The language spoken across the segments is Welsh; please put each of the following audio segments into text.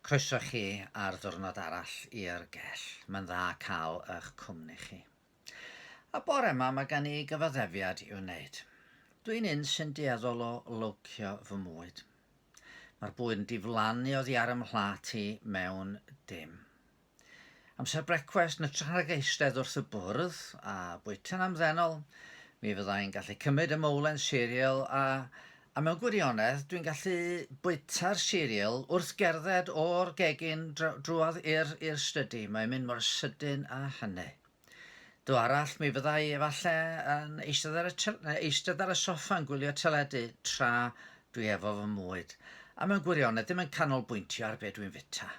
Croeso chi ar ddwrnod arall i'r gell. Mae'n dda cael eich cwmni chi. A bore yma mae gen i gyfaddefiad i'w wneud. Dwi'n un sy'n dueddol o lwcio fy mwyd. Mae'r bwyd yn diflannu oddi ar 'y mhlât i mewn dim. Amser brecwast, yn hytrach nag eistedd wrth y bwrdd a bwyta'n hamddenol, mi fydda i'n gallu cymryd y mowlen cereal a, a mewn gwirionedd, dwi'n gallu bwyta'r cereal wrth gerdded o'r gegin drwodd i'r i'r stydi. Mae'n mynd mor sydyn â hynny. Dro arall, mi fydda i efallai yn eistedd ar y, eistedd ar y soffa yn gwylio teledu tra dwi efo fy mwyd. A mewn gwirionedd, ddim yn canolbwyntio ar be dwi'n fwyta.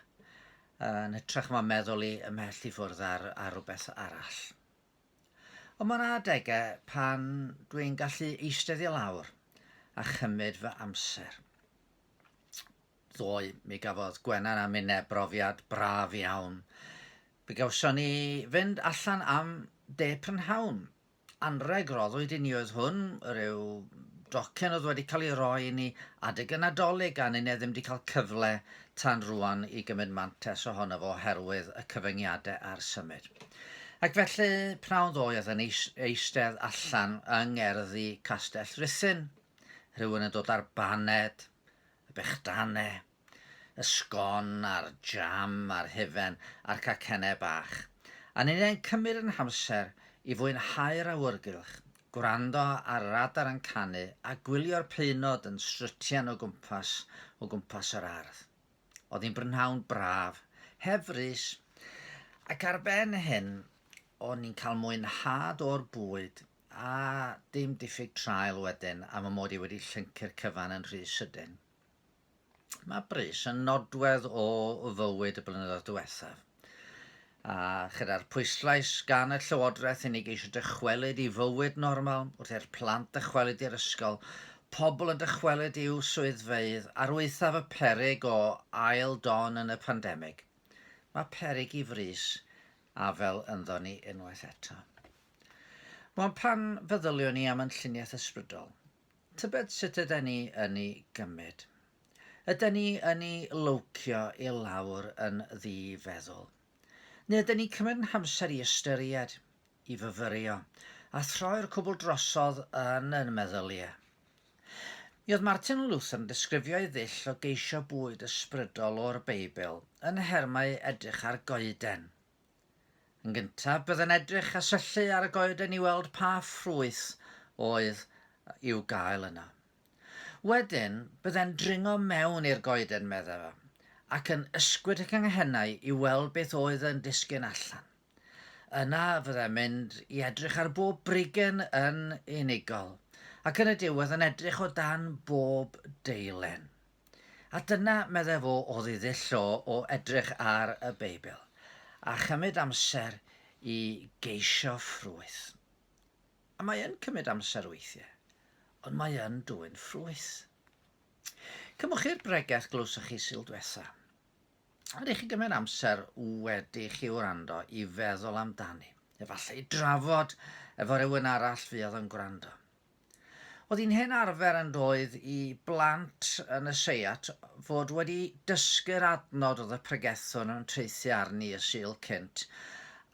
Yn hytrach mae meddwl i ymhell i ffwrdd ar, ar rhywbeth arall. Ond mae yna adegau pan dwi'n gallu eistedd i lawr a chymryd fy amser. Ddoe, mi gafodd Gwenan a minne brofiad braf iawn. Mi gawson ni fynd allan am de prynhawn. Anrheg roddwyd i ni oedd hwn, rhyw docyn oedd wedi cael ei roi i ni adeg y Nadolig a ninne ddim wedi cael cyfle tan rwan i gymryd mantais ohono fo oherwydd y cyfyngiadau ar symud. Ac felly pnawn ddoe oedd yn eistedd allan yng ngerddi Castell Rhuthun, rhywun yn dod â'r baned, y bechdane, y sgon a'r jam a'r hufen a'r cacennau bach. A ninnau'n cymryd ein hamser i fwynhau'r awyrgylch, gwrando ar yr adar yn canu a gwylio'r peunod yn strytian o gwmpas o gwmpas yr ardd. Oedd hi'n brynhawn braf, heb frys, ac ar ben hyn, o'n i'n cael mwynhad o'r bwyd a dim diffyg traul wedyn am y mod i wedi llyncu'r cyfan yn rhy sydyn. Mae brys yn nodwedd o fywyd y blynyddoedd diwethaf. A chyda'r pwyslais gan y Llywodraeth i ni geisio dychwelyd i fywyd normal, wrth i'r plant dychwelyd i'r ysgol, pobl yn dychwelyd i'w swyddfeydd, ar waethaf y peryg o ail don yn y pandemig, mae peryg i frys afel ynddo ni unwaith eto. Rwan, pan feddyliwn ni am yn lluniaeth ysbrydol, Tybed sut yden ni yn ei gymryd? Yden ni yn ei lowcio i lawr yn ddi-feddwl? Neu yden ni'n cymryd yn hamser i ystyried, i fyfyrio, a throi'r cwbl drosodd yn yn meddyliau? Mi oedd Martin Luther yn disgrifio ei ddull o geisio bwyd ysbrydol o'r Beibl yn nhermau edrych ar goeden. Yn gyntaf, byddai'n edrych a syllu ar y goeden i weld pa ffrwyth oedd i'w gael yno. Wedyn, byddai'n dringo mewn i'r goeden, meddai fo, ac yn ysgwyd y canghennau i weld beth oedd yn disgyn allan. Yna fyddai'n mynd i edrych ar bob brigen yn unigol, ac yn y diwedd yn edrych o dan bob deilen. A dyna, meddai fo, oedd ei ddull o o edrych ar y Beibl, a chymryd amser i geisio ffrwyth. A mae yn cymryd amser weithiau, ond mae yn dwyn ffrwyth. Cymwch chi'r bregeth glywsoch chi Sul dwetha. Ydych chi gymryd amser wedi chi wrando i feddwl amdani, efallai i drafod efo rhywun arall fuodd yn gwrando. Oedd hi'n hen arfer yn doedd i blant yn y seiat fod wedi dysgu'r adnod oedd y pregethwr yn traethu arni y Sul cynt,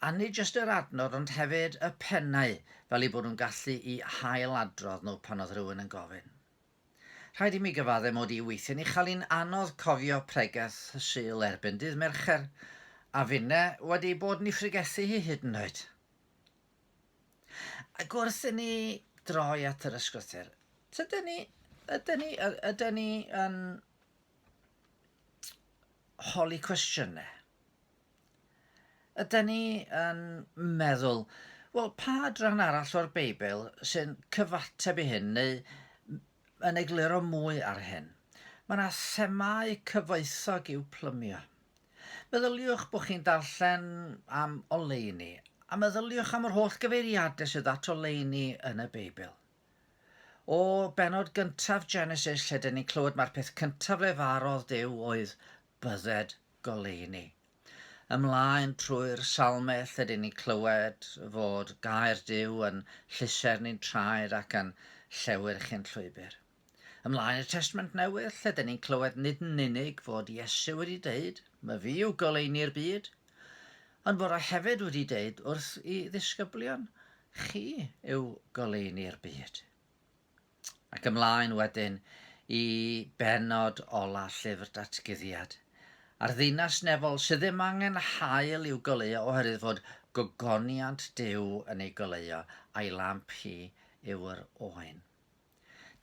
a nid jyst yr adnod ond hefyd y pennau fel eu bod nhw'n gallu i hail adrodd nhw pan oedd rhywun yn gofyn. Rhaid i mi gyfadde mod i weithiau'n ei chael hi'n anodd cofio pregeth y Sul erbyn dydd Mercher, a finne wedi bod yn ei phregethu hi hyd yn oed. Ac wrth i ni droi at yr ysgrythur, tydyn ni, ydyn ni, ydyn ni yn holi cwestiynau? Ydyn ni yn meddwl, wel, pa adran arall o'r Beibl sy'n cyfateb i hyn neu yn egluro mwy ar hyn? Mae yna themâu cyfoethog i'w plymio. Meddyliwch bod chi'n darllen am oleuni, a meddyliwch am yr holl gyfeiriadau sydd at oleuni yn y Beibl. O bennod gyntaf Genesis, lle dyn ni'n clywed mae'r peth cyntaf le farodd Duw oedd bydded goleuni. Ymlaen trwy'r salmau lle dyn ni'n clywed fod gair Duw yn llusern i'n traed ac yn llewyrch i'n llwybr. Ymlaen i'r Testament Newydd, lle dyn ni'n clywed nid yn unig fod Iesu wedi deud, "Mae fi yw goleuni'r byd," ond bod o hefyd wedi deud wrth i ddisgyblion, "Chi yw goleuni'r byd." Ac ymlaen wedyn i bennod ola llyfr Datguddiad, a'r ddinas nefol sydd ddim angen haul i'w goleuo oherwydd fod gogoniant Duw yn ei goleuo a'i lamp hi yw'r oen.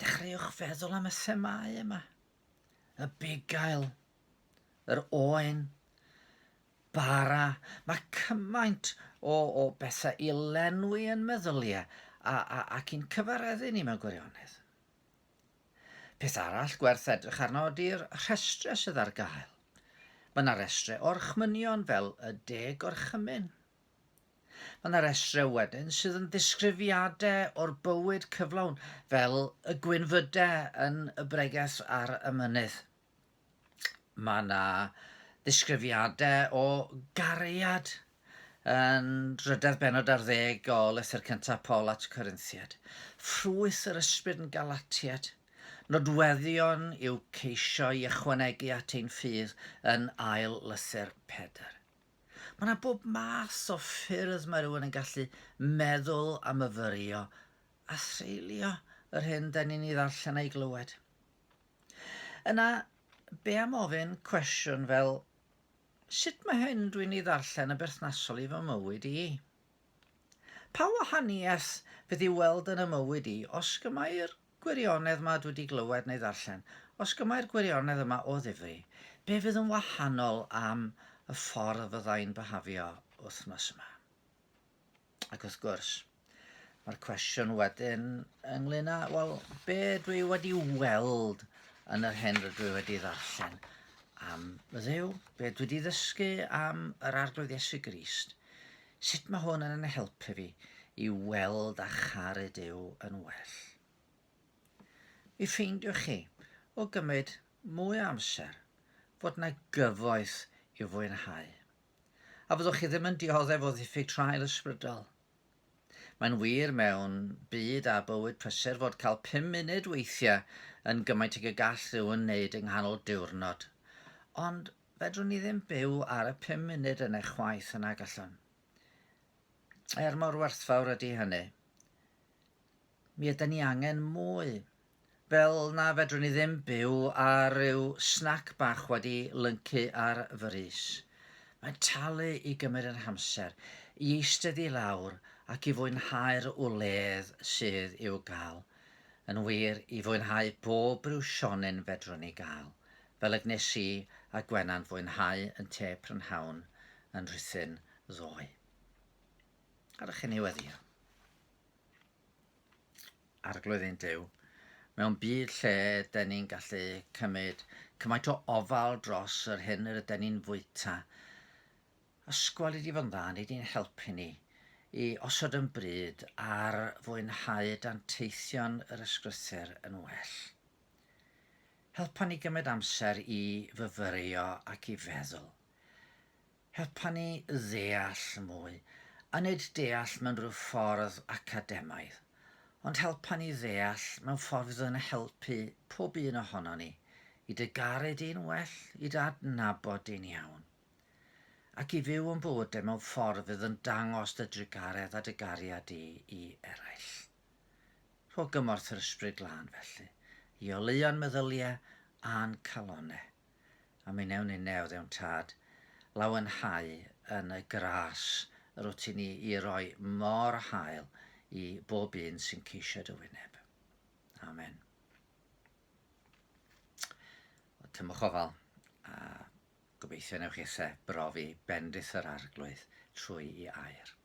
Dechreuwch feddwl am y themâu yma. Y bugail, yr oen, bara. Mae cymaint o, o bethau i lenwi yn meddyliau a, a, ac i'n cyfareddu ni mewn gwirionedd. Peth arall gwerth edrych arno ydy'r rhestrau sydd ar gael. Mae yna restrau orchmynion fel y Deg Gorchymyn. Mae yna restrau wedyn sydd yn ddisgrifiadau o'r bywyd cyflawn fel y gwynfydau yn y bregeth ar y mynydd. Mae yna ddisgrifiadau o gariad yn drydedd bennod ar ddeg o lythyr cyntaf Paul at y Corinthiaid. Ffrwyth yr ysbryd yn Galatiaid. Nodweddion i'w ceisio i ychwanegu at ein ffydd yn ail lythyr Pedr. Mae yna bob math o ffyrdd mae rhywun yn gallu meddwl a myfyrio a threulio yr hyn da ni'n ei ddarllen a'i glywed. Yna, be am ofyn cwestiwn fel, sut mae hyn dwi'n ei ddarllen yn berthnasol i fy mywyd i? Pa wahaniaeth fydd i'w weld yn y mywyd i os gymai'r gwirionedd yma dwi wedi glywed neu ddarllen, os gymai'r gwirionedd yma o ddifri, be fydd yn wahanol am y ffordd fyddai'n byhafio wythnos yma? Ac wrth gwrs, mae'r cwestiwn wedyn ynglyn â, wel, be dwi wedi weld yn yr hyn rydw i wedi ddarllen am Dduw, be dwi wedi ddysgu am yr Arglwydd Iesu Grist, sut mae hwn yn helpu fi i weld a charu Duw yn well. Mi ffeindiwch chi, o gymryd mwy o amser, fod yna gyfoeth i'w fwynhau. A fyddwch chi ddim yn dioddef o ddiffyg traul ysbrydol. Mae'n wir mewn byd a bywyd prysur fod cael pum munud weithiau yn gymaint ag y gall rhywun wneud yng nghanol diwrnod. Ond fedrwn ni ddim byw ar y pum munud yna chwaith yna gallwn. Er mor werthfawr ydy hynny, mi ydy ni angen mwy. Fel na fedrwn ni ddim byw ar ryw snac bach wedi lyncu ar frys. Mae'n talu i gymryd yn hamser, i eistedd i lawr ac i fwynhau'r wledd sydd i'w gael. Yn wir, i fwynhau bob rhyw sionyn fedrwn ni gael, fel y gwnes i a Gwenan fwynhau yn te prynhawn yn Rhuthun ddoe. Gadewch i ni weddïo. Arglwydd ein Duw, mewn byd lle dyn ni'n gallu cymryd cymaint o ofal dros yr hyn yr ydyn ni'n fwyta, ysgwel i di fod yn dda, ni di'n helpu ni i osod yn bryd ar fwynhau danteithion yr ysgrythur yn well. Helpa ni gymryd amser i fyfyrio ac i feddwl. Helpa ni ddeall mwy, a nid deall mewn rhyw ffordd academaidd, ond helpa ni ddeall mewn ffordd fydd yn helpu pob un ohonon ni i dy garu di'n well, i dy adnabod di'n iawn, ac i fyw yn bywydau mewn ffordd fydd yn dangos dy drugaredd a dy gariad di i eraill. Rho gymorth yr Ysbryd Glân, felly, i oleuo'n meddyliau a'n calonnau. A mi wnewn ninne, o Dduw'n Tad, lawenhau yn y gras yr wyt ti'n i roi mor hael i bob un sy'n ceisio dy wyneb. Amen. Cymwch ofal, a gobeithio newch chi brofi bendith yr Arglwydd trwy i air.